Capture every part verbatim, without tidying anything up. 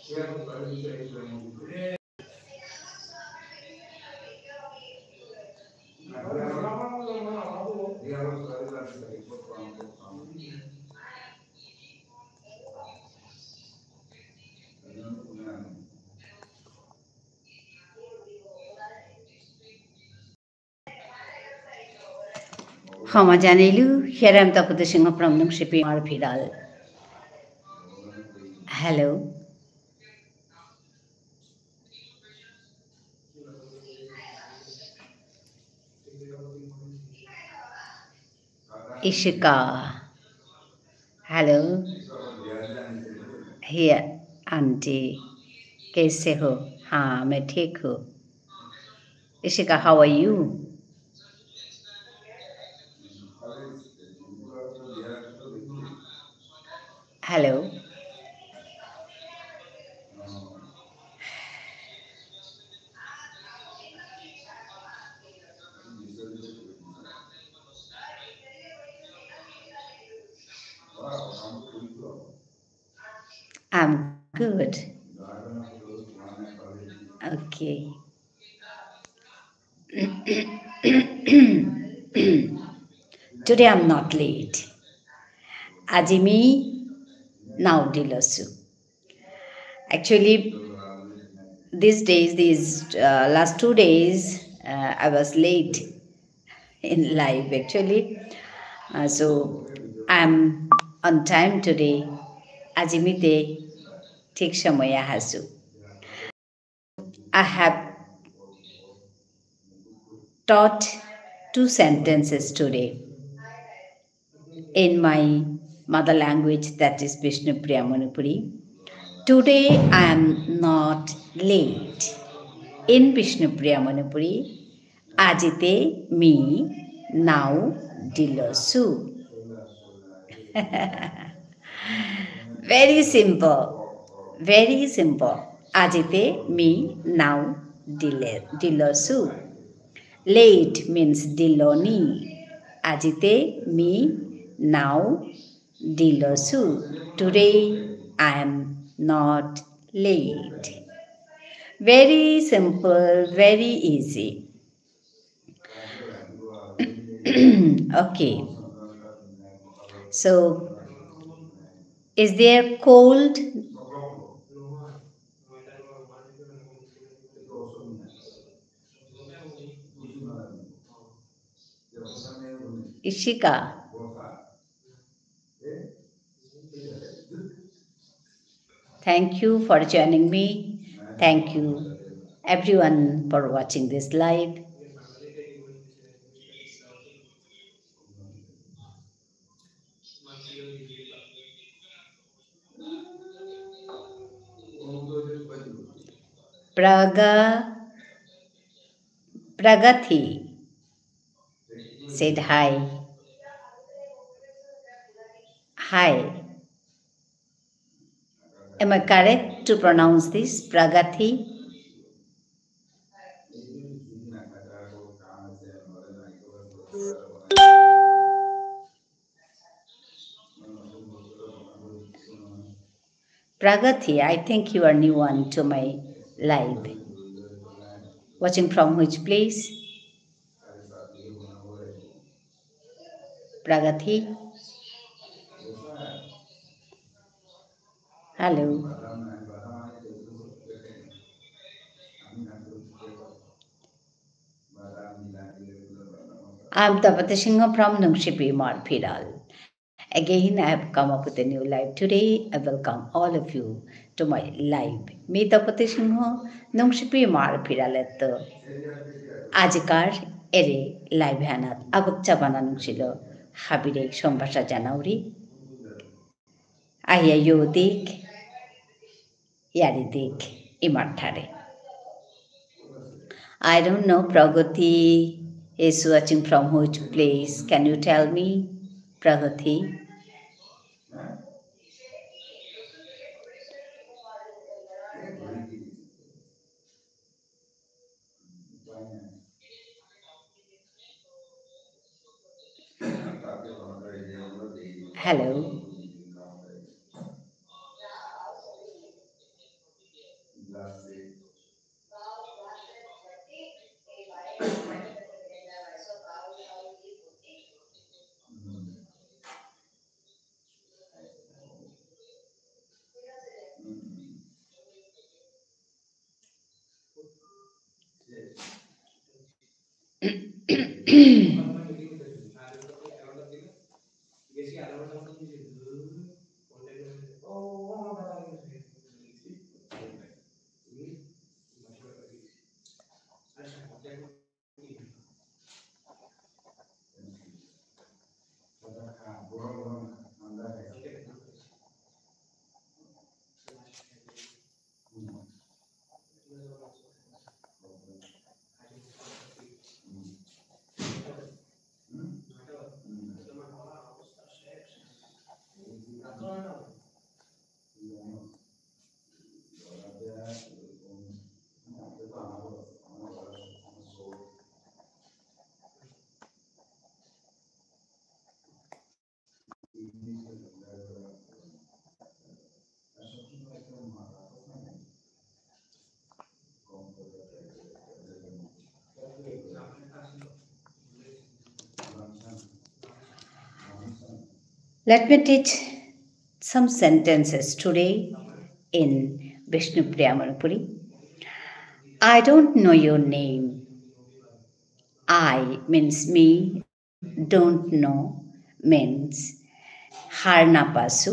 ক্ষমা জানাইলু, here I am Tapati Singha from Nungshipi Imar Phiral. Hello. Ishika. Hello. Here, auntie. कैसे हो? हाँ, मैं ठीक हूँ। Ishika, how are you? Hello. I'm good. Okay. Today I'm not late. আজি মি নাও দিলসু। Actually, these days, these, uh, last two days, uh, I was late in life, actually. Uh, so I'm on time today. আজি মি তে ঠিক সময়ে আহাসু। I have taught two sentences today in my mother language, that is Bishnupriya Manipuri. Today I am not late. In Bishnupriya Manipuri, আজি তে me now দিলসু। Very simple, very simple. আজি তে মি নাও দিলে, দিলসু। Late means দিলনি। আজি তে মি নাও দিলসু। Today I am not late. Very simple, very easy. Okay. So, is there cold? Ishika. Thank you for joining me. Thank you everyone for watching this live. Praga, Pragati said hi. Hi. Am I correct to pronounce this, Pragati? Pragati, I think you are new one to my live. Watching from which place? Pragati? Hello. I'm Tapati Singha from Nungshipi Imar Phiral. Again, I have come up with a new live today. I welcome all of you to my live. মি তপতি সিংহ, নুংশিপি ইমার ফিরালেত্ত। আজিকার এরে live হানাত আবক চাবানা নুংশিল হাবিরে সম্ভাষা জানাউরি। আহিয়া য়ৌদিক, য়ারিদিক, ইমার ঠারে। I don't know, Pragati is watching from which place. Can you tell me, Pragati? Hello. Let me teach some sentences today in Bishnupriya Manipuri. I don't know your name. I means me, don't know means হার না পাসু.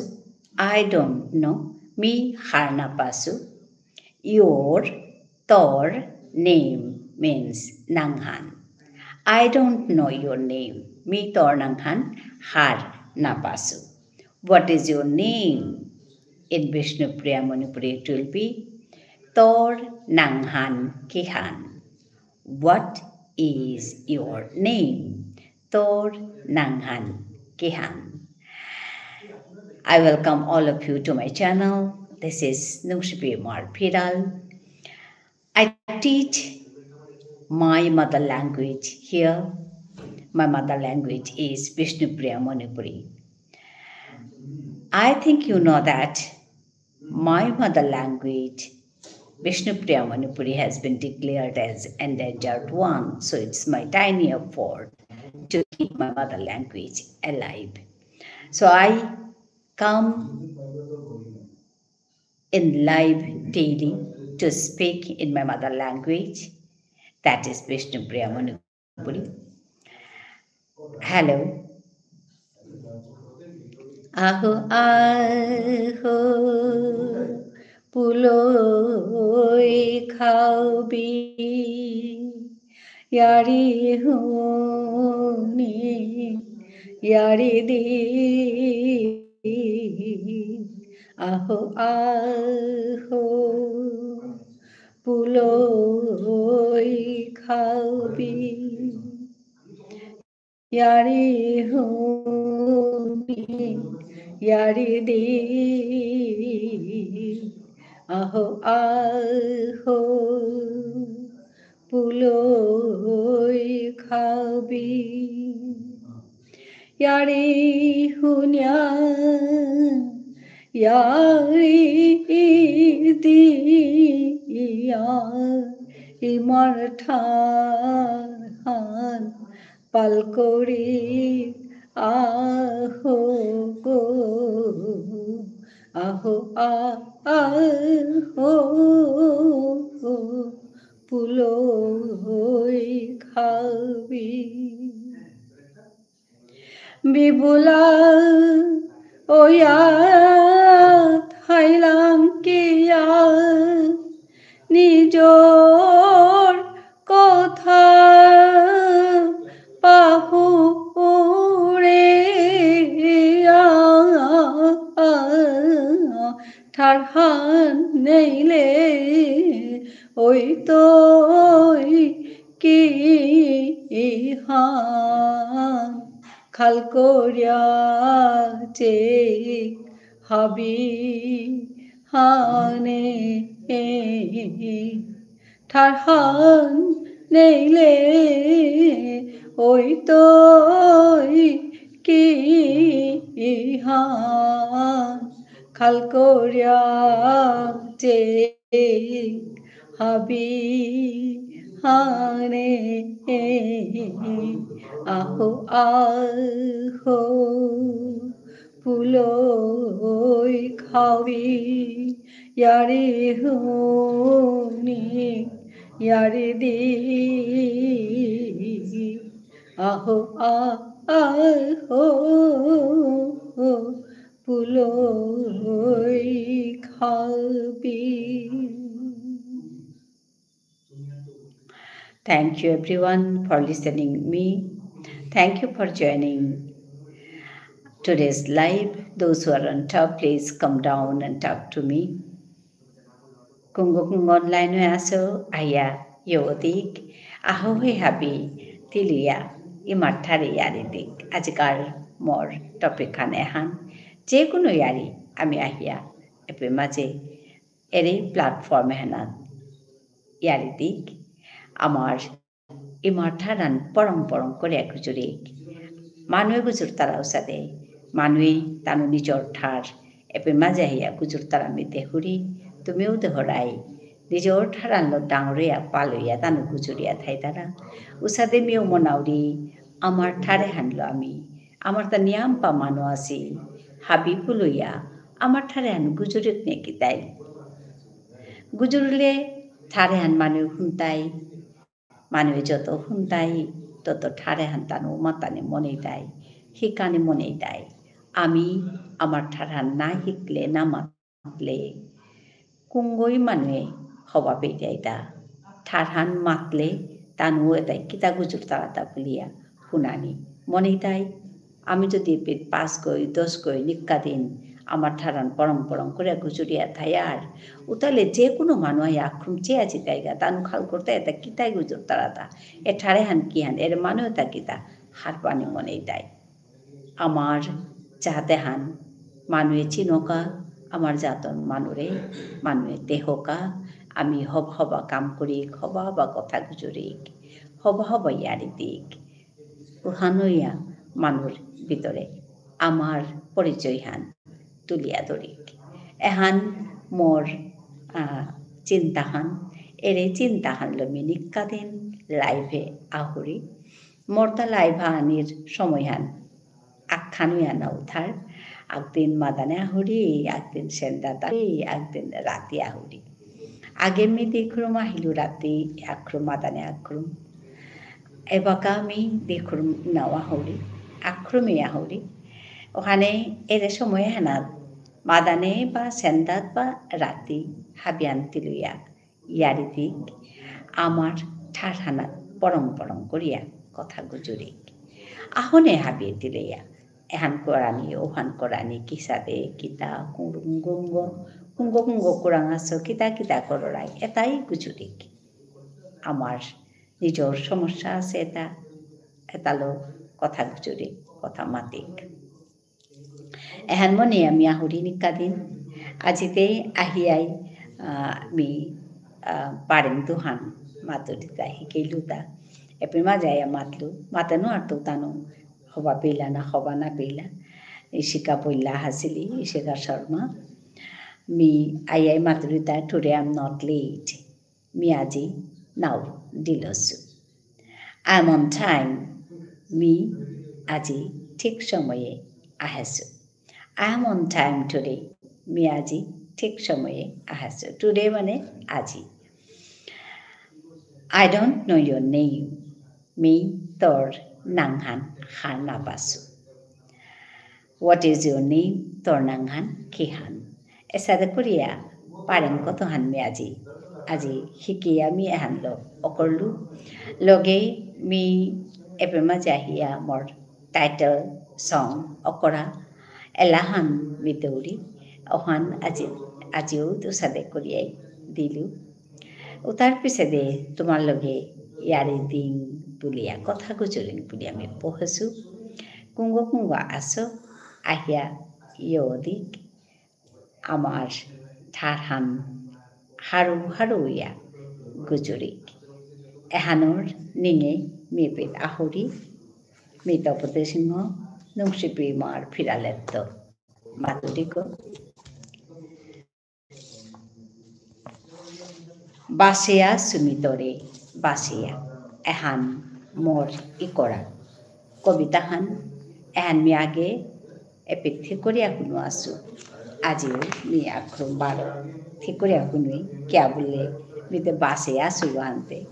I don't know, মি হার না পাসু. Your, তোর, name means নাঙহান. I don't know your name, মি তোর নাঙহান হার না পাসু. What is your name? In Bishnupriya Manipuri it will be তোর নাঙহান কিহান. What is your name? তোর নাঙহান কিহান? I welcome all of you to my channel. This is Nungshipi Mar Phiral. I teach my mother language here. My mother language is Bishnupriya Manipuri. I think you know that my mother language, Bishnupriya Manipuri, has been declared as endangered one, so it's my tiny effort to keep my mother language alive. So I come in live daily to speak in my mother language, that is Bishnupriya Manipuri. Hello. আহো, আহো, পুলই খাবি, য়ারি হুনি, য়ারি দি। আহো, আহো, পুলই খাবি। য়ারি হুনি, য়ারি দি, আহো, আহো, পুলই খাবি। য়ারি হুনিয়া, য়ারি দিয়া, ইমার ঠারহান পাল করি আহো গো, আহো, আ-, আহো, পুলই খাবি। বিবুলা ওয়া থাইলাং কিয়া, নিজর কথা পাহুরিয়া, ঠারহান নেইলে ওই তই কিহান। খাল করিয়া চেক হাবি হানে, ঠারহান নেইলে ওই তই কিহান। খাল করিয়া চেক হাবি হানে, আহো, আহো, পুলই খাবি, য়ারি হুনি, য়ারি দি। আহো, আ-, আহো, পুলই খাবি। Thank you everyone for listening me. Thank you for joining today's live. Those who are on top, please come down and talk to me. কুঙগ কুঙগ online এ আসো, আয়া, য়ৌদিক, আহো হে হাবি, তিলয়া, ইমার ঠারে য়ারি দিক। আজিকার মোর topic হান এহান, যে কোনো য়ারি, আমি আহিয়া, এপে মাঝে, এরে platform এহানাত য়ারি দিক। আমার ইমার ঠারহান পরং পরং করে গুজুরিক। মানুয়ে গুজুরতারা উসাদে, মানুয়ে তানু নিজর ঠার, এপে মাঝে আহিয়া গুজুরতারা মি দেহুরি, তুমিও দেহরাই। নিজর ঠারহানলো ডাঙরিয়া পালইয়া তানু গুজুরিয়া থাইতারা। উসাদে মিও মনাউরি, আমার ঠার এহানলো আমি, আমার তা নিয়াম পা মানু আসি, হাবি পুলইয়া, আমার ঠার এহান গুজুরিক নে কিতাই। গুজুরলে ঠার এহান মানু হুনতাই, মানু যত হুনতাই, তত ঠার এহান তানু মাতানি মনেইতাই, হিকানি মনেইতাই। আমি আমার ঠার এহান না হিকলে না মাতলে, কুঙগই মানুয়ে হবা পেইতাইতা। ঠারহান মাতলে তানু এতাই কিতা গুজুরতারাতা বুলিয়া হুনানি মনেইতাই। আমি যদি এপেই পাঁচ গই, দশ গই, নিক্কা দিন আমার ঠারহান পরং পরং করে গুজুরিয়া থায়ার, উতালে যে কোনো মানু আয়া আক্রম চেয়া জিতাইগা, তানু খাল করতে এতা কিতাই গুজুরতারাতা, এ ঠার এহান কিহান, এর মানু এতা কিতা, হারপানি মনেইতাই। আমার জাত এহান মানুয়ে চিনকা, আমার জাতর মানুরে মানুয়ে দেহকা, আমি হবা হবা কাম করিক, হবা হবা কথা গুজুরিক, হবা হবা য়ারি দিক। উহানইয়া মানুর ভিতরে আমার পরিচয়হান তুলিয়া ধরিক। এহান মোর, আহ, চিন্তাহান, এরে চিন্তাহানলো মি নিক্কা দিন live এ আহুরি। মোর তা live আনির সময়হান আকখান ইয়া না উঠার, আকদিন মাদানে আহুরি, আকদিন সেন্দাত আহুরি, আকদিন রাতি আহুরি। আগে মি দিখরুম আহিলু রাতি, আখরুম মাদানে আখরুম। এবাকা মি দিখরুম নাও আহুরি, আখরুমে আহুরি। ওহানে এরে সময় হানাত মাদানে বা সেন্দাত বা রাতি হাবিয়ান তিলয়া য়ারি দিক, আমার ঠারহানাত পরং পরং করিয়া কথা গুজুরিক। আহনে হাবিয়ে তিলয়া, এহান করানি, ওহান করানি, কিসাদে, কিতা, কুঙ্গ, কুঙ্গ, কুঙ্গ, কুঙ্গ কুরাং আসো, কিতা, কিতা কররাই, এতাই গুজুরিক। আমার নিজর সমস্যা আসে এতা, এতালো কথা গুজুরিক, কথা মাতিক। এহান মনে আমি আহুরি নিকাদিন। আজিতে আহিয়াই, আহ, মি, আহ, পারেং দুহান মাতুরিতা হিকেইলুতা। এপি মাঝে আয়া মাতলু, মাতানো আর তো তানো হবা পেইলা না, হবা না পেইলা। ইশিকা পইলা হাসিলি, ইশিকা শর্মা। মি আয়াই মাতুরিতা, today I'm not late. Me আজি নাও দিলসু। I am on time. Me আজি ঠিক সময়ে আহেসু। I am on time today. Me আজি ঠিক সময়ে আহেসু। Today মানে আজি। I don't know your name. মি তোর নাঙহান হার না পাসু। What is your name? তোর নাঙহান কিহান? এসাদে করিয়া পারেং কতহান মি আজি, আজি হিকিয়া মি এহানলো অকরলু। লগে মি এপে মাঝে আহিয়া মোর title song অকরা এলাহান মি দেউরি, ওহান আজি, আজিও তো সাদে করিয়াই দিলু। উতার পিছেদে তোমার লগে য়ারি দিং বুলিয়া, কথা গুজরিং বুলিয়া মি পহেসু। কুঙ্গ কুঙ্গ আসো, আহিয়া ইয়ো দিক, আমার ঠারহান হারু হারু ইয়া গুজরিক। এহানর নিঙে মি পিত আহুরি, মি তপতি সিংহ, নুংশিপি মার ফিরালেত্ত। মাতুরিক। বাসিয়া সুমিতরে বাসিয়া, এহান মোর ইকরা। কবিতাহান, এহান মি আগে এপেই ঠিক করিয়া হুনুয়াসু। আজিও মি আক্রম বারো ঠিক করিয়া হুনুই, কিয়া বুলে মিতে বাসেয়া আসু আনতে।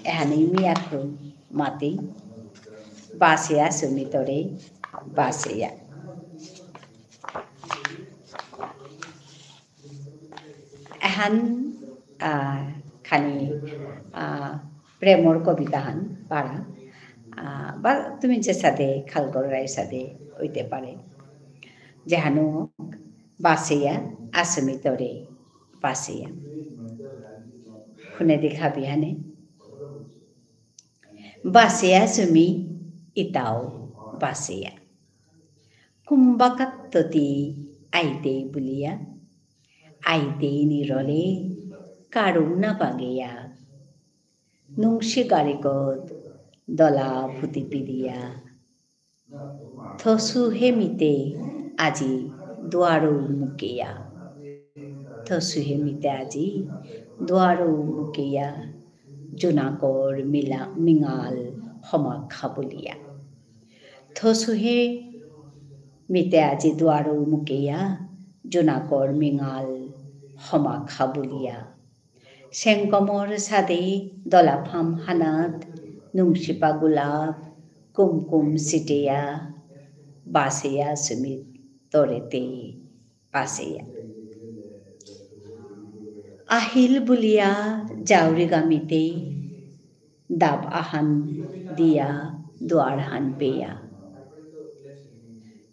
এহানি মি আক্রম মাতেই, বাসেয়া আসু মি তোরে, বাসেয়া। এহান, আহ, খানি, আহ, প্রেমর কবিতাহান পারা, আহ, বা তুমি যেসাদে খাল কররাই সাদে হইতে পারে। যেহানো বাসেয়া আসু মি তোরে বাসেয়া। হুনে দেখাবি হানে। বাসেয়া আসু মি ইতাও বাসেয়া। কুম্বাকাত্ততি আইতেই বুলিয়া, আইতেই নিরলে কারুং না বাগেয়া। নুংশি গারিকত দলা ফুতি পিদিয়া। থসু হে মিতে আজি দুয়ারৌ মুকেয়া। থসু হে মিতে আজি দুয়ারৌ মুকেয়া। জোনাকর মিলা-, মিঙাল হমাখা বুলিয়া। থসু হে মিতে আজি দুয়ারৌ মুকেয়া, জোনাকর মিঙাল হমাখা বুলিয়া। সেংকমর সাদে দলাফাম হানাত, নুংশিপা গোলাপ, কুমকুম সিটেয়া, বাসেয়া আসু মি তোরে তে বাসেয়া। আহিল বুলিয়া জাউরিগা মিতে, দাব আহান দিয়া দুয়ারহান পেয়া।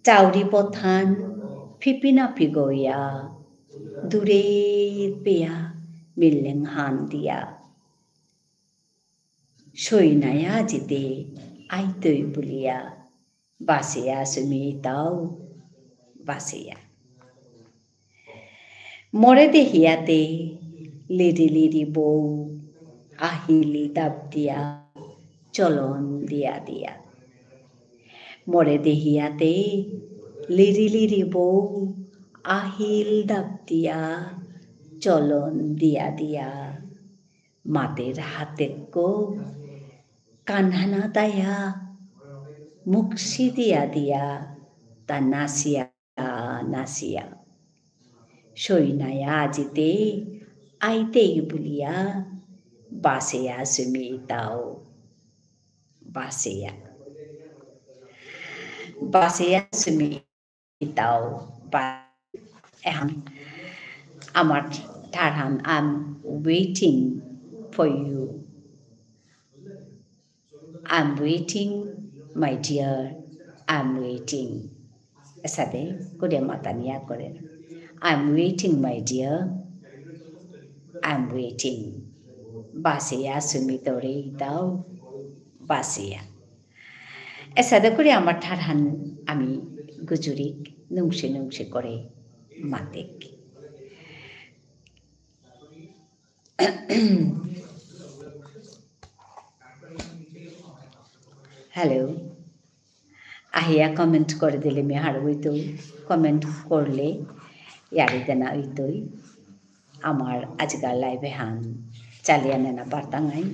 চাউরি পথান ফিপিনা ফিগইয়া, দূরে পেয়া মিল্লেংহান দিয়া। সইনায়া আজিতে আইতই বুলিয়া, বাসেয়া আসু মি ইতাও বাসেয়া। মোরে দেহিয়াতে লিরি লিরি বৌ, আহিল দাব দিয়া, চলন দিয়া দিয়া। মোরে দেহিয়াতে লিরি লিরি বৌ, আহিল দাব দিয়া, চলন দিয়া দিয়া। মাতের হাতেকো কানহানা তায়া, মুকসি দিয়া দিয়া, তা নাসিয়া নাসিয়া। সইনায়া আজিতে আইতেই বুলিয়া, বাসেয়া আসু মি ইতাও বাসেয়া। বাসেয়া আসু মি ইতাও বা-, এহান আমার ঠারহান, I'm waiting for you. I'm waiting, my dear, I'm waiting. এসাদে করে মাতানিয়া করে। I'm waiting, my dear, I'm waiting. বাসেয়া আসু মি তোরে ইতাও বাসেয়া। এসাদে করে আমার ঠারহান আমি গুজুরিক নুংসে নুংসে করে মাতেক। Hello. আহিয়া comment করে দিলে মি হারৌ ইতৌ, comment করলে ইয়ারি দেনা ইতৌ। আমার আজিকার live এহান চালিয়া নেনা পারতাঙাই।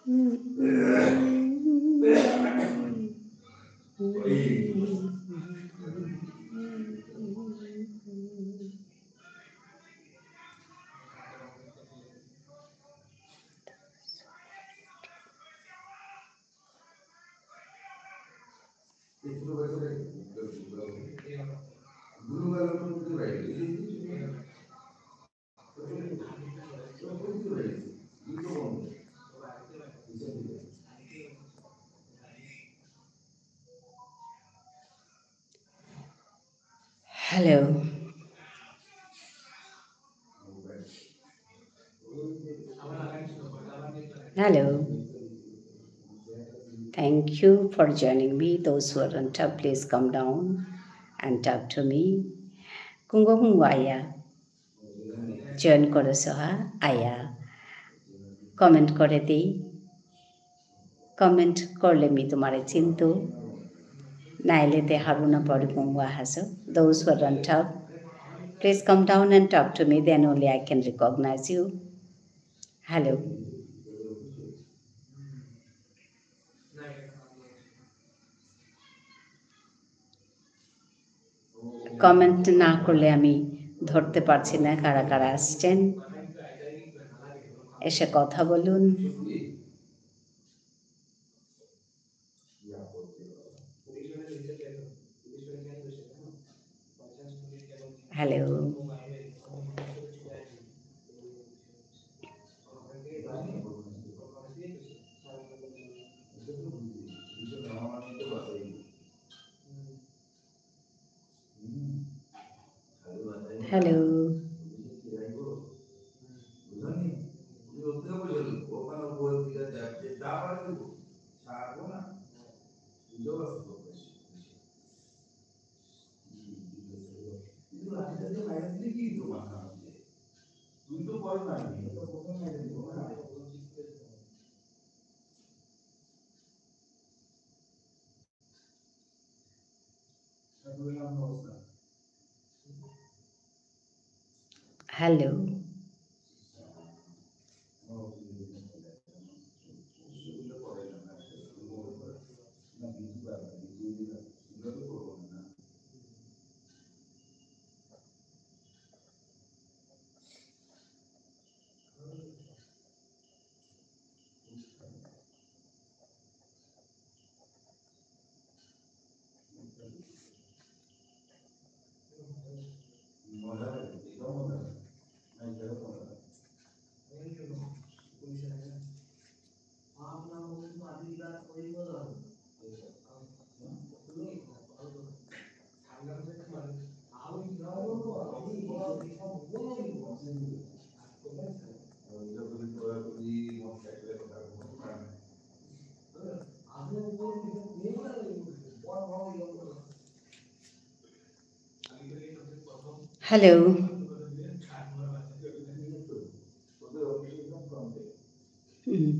Hello. Hello. Thank you for joining me. Those who are on top, please come down and talk to me. কুঙগ কুঙগ আয়া। Join করেসো হা, আয়া। Comment করে দেই। Comment করলে মি তোমারে চিনতু। নাইলে তে হারু না পারি কুঙগ আহাসো। Those who are on top, please come down and talk to me, then only I can recognize you. Hello. Comment না করলে আমি ধরতে পারছি না কারা কারা আসছেন। এসে কথা বলুন। Hello. Hello. Hello. Hello. হুম।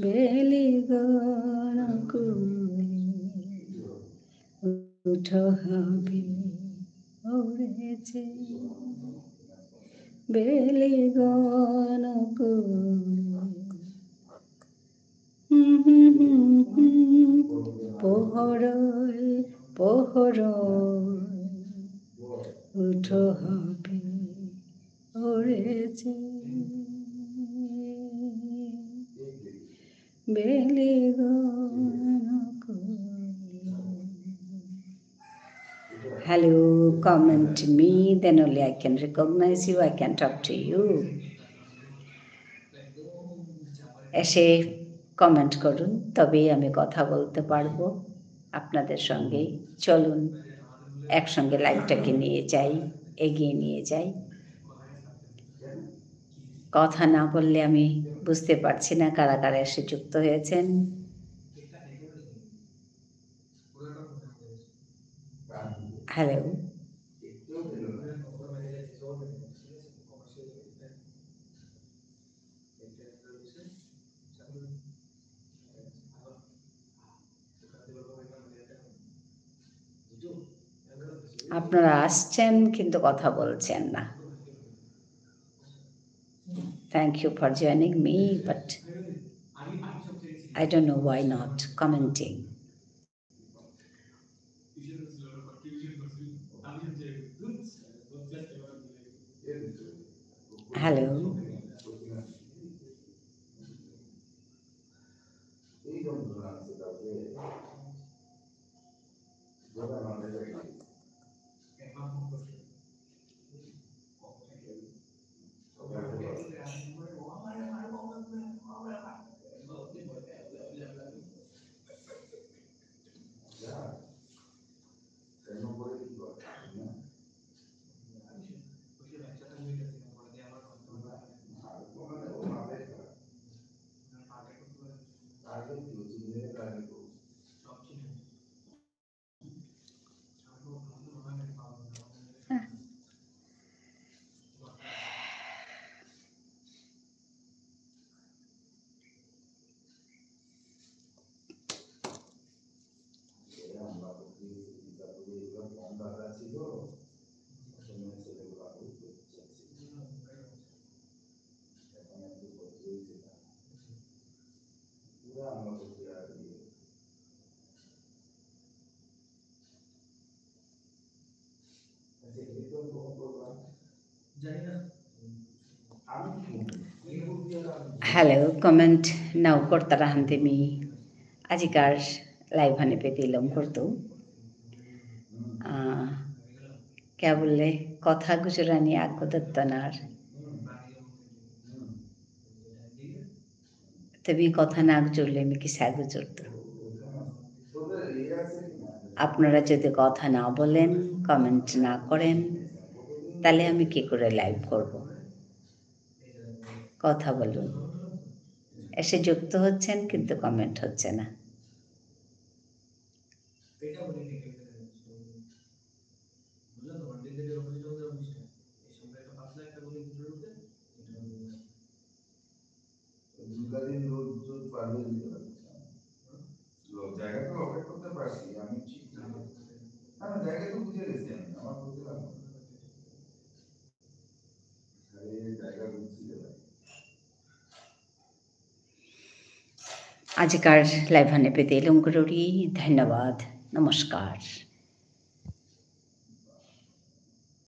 বেলি গণ কুলি উঠো হাবি ওরে যে। বেলি গণ কুলি পোহরই, পোহরই, উঠো হাবি ওরে যে। বেলি গণ কুলি। Hello, comment me, then only I can recognize you, I can talk to you. এসে comment করুন, তবেই আমি কথা বলতে পারবো আপনাদের সঙ্গে। চলুন, একসঙ্গে liveটাকে নিয়ে যাই, এগিয়ে নিয়ে যাই। কথা না বললে আমি বুঝতে পারছি না কারা কারা এসে যুক্ত হয়েছেন। হ্যালো। আপনারা আসছেন কিন্তু কথা বলছেন না। Thank you for joining me, but I don't know why not commenting. Hello. Hello, comment নাও করতারা হান্তে মি আজিকার live হানে পেতে লম করতু। আহ, কে বুললে কথা গুজরানি আগ দত্তনার। তুমি কথা না জুড়লে আমি কিসা গুজরতো? আপনারা যদি কথা না বলেন, comment না করেন, তাহলে আমি কি করে live করব? কথা বলুন। এসে যুক্ত হচ্ছেন, কিন্তু comment হচ্ছে না। দুর্গা দিন রোদ, রোদ পার হয়ে যেতে পারে। লো, জায়গা তো অপেক্ষা করতে পারছি, আমি ঠিক না। না, না, জায়গা তো বুঝে গেছি আমি, আমার বুঝতে পারবো না। আরে, জায়গা বুঝছি রে ভাই। আজিকার live হানে পেতে লম করুরি। ধন্যবাদ। নমস্কার।